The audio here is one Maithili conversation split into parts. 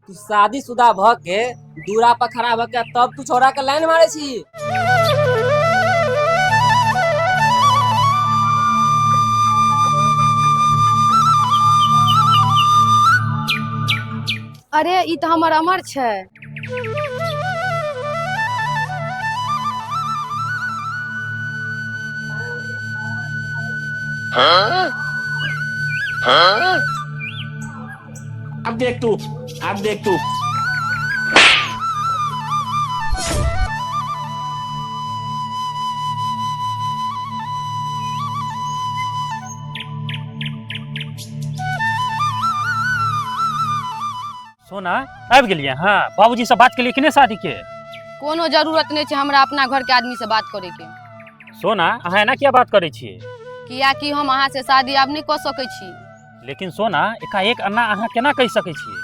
तू शादीशुदा भ के दूरा पर खड़ा भ के तब तू छोरा के लाइन मारे छी। अरे ई तऽ हमर अमर छै। अब देख तू, अब देख तू। सोना आबि गेलियै? हाँ, बाबूजी से बात केलियै कि नहि शादी के? कोनो जरूरत नहि छै हमरा अपना घर के आदमी से बात करे के। सोना, अहाँ एना किया बात करै छियै? कियाकि हम अहाँ से शादी आब नहि कऽ सकै छी। लेकिन सोना, एकाएक एना अहाँ केना कहि सकै छियै?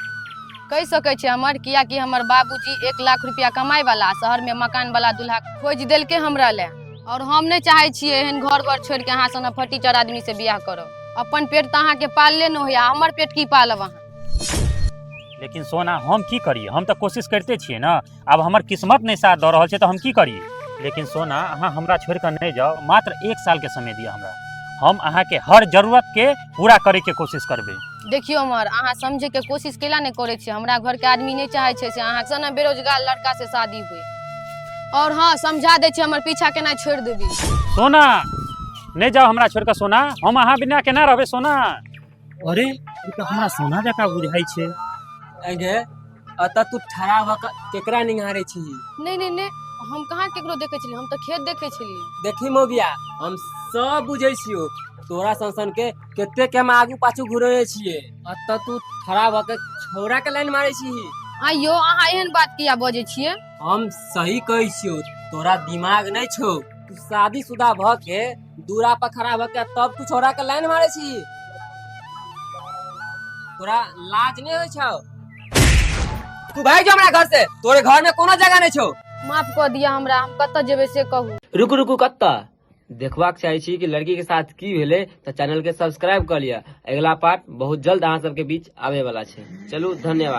कहि सकै छी हमर, कियाकि हमर बाबूजी 1 लाख रुपया कमाय वाला शहर में मकान वाला दूल्हा खोजि देलकै हमरा लए, और हम नहि चाहै छियै एहन घर बर छोड़ि के अहाँ सन फटीचर आदमी से बियाह करब। अपन पेट तऽ अहाँके पालले नहि होइया, हमर पेट की पालब अहाँ? लेकिन सोना, हम की करियै? हम तऽ कोशिश करिते छियै ने। आब हमर किस्मत नहि साथ दऽ रहल छै तऽ हम की करियै? लेकिन सोना, अहाँ हमरा छोड़ि कऽ नहि जाउ। मात्र 1 सालके समय दिअ हमरा, हम अहाँके हर जरूरतके पूरा करैके कोशिश करबै। देखियौ अमर, अहाँ समझैके कोशिश कैला नहि करै छियै? हमरा घरके आदमी नहि चाहै छै से अहाँ सन बेरोजगार लड़का से शादी हुए। और हाँ, समझा दै छी, हमर पीछा केना छोड़ि देबी। सोना, नहि जाउ हमरा छोड़ि कऽ। सोना, हम अहाँ बिना केना रहबै सोना? अरे, ई तऽ हमरा सोना जकाँ बुझाइ छै। अगे, अतऽ तू ठड़ा भऽ कऽ केकरा निहारै छी? नहि नहि नहि, हम कहाँ केकरो देखै छलियै, हम तऽ खेत देखै छलियै। देखी मोगिया, हम सब बुझै छियौ। तोरा सन सन के कते के हम आगू पाछू घुरेने छियै। अतऽ तू ठड़ा भऽ के छौड़ा के लाइन मारै छी? आइयो अहाँ एहन बात किया बजै छियै? हम सही कहै छियौ, तोरा दिमाग नहि छौ। तू शादीशुदा भऽ के दूरा पर खड़ा भऽ के तब तू छौड़ा के लाइन मारै छी? तोरा लाज नहि होइ छौ? तू भागि जो हमरा घर से, तोरे घर में कोनो जगह नहि छौ। माफ कऽ दिअ हमरा, हम कतऽ जेबै से कहू। रुकू रुकू, कतऽ देखबाक चाहै छी कि लड़की के साथ की भेलै तऽ चैनल के सब्सक्राइब कऽ लिअ। अगिला पार्ट बहुत जल्द अहाँ सबके बीच आबै वाला छै। चलू, धन्यवाद।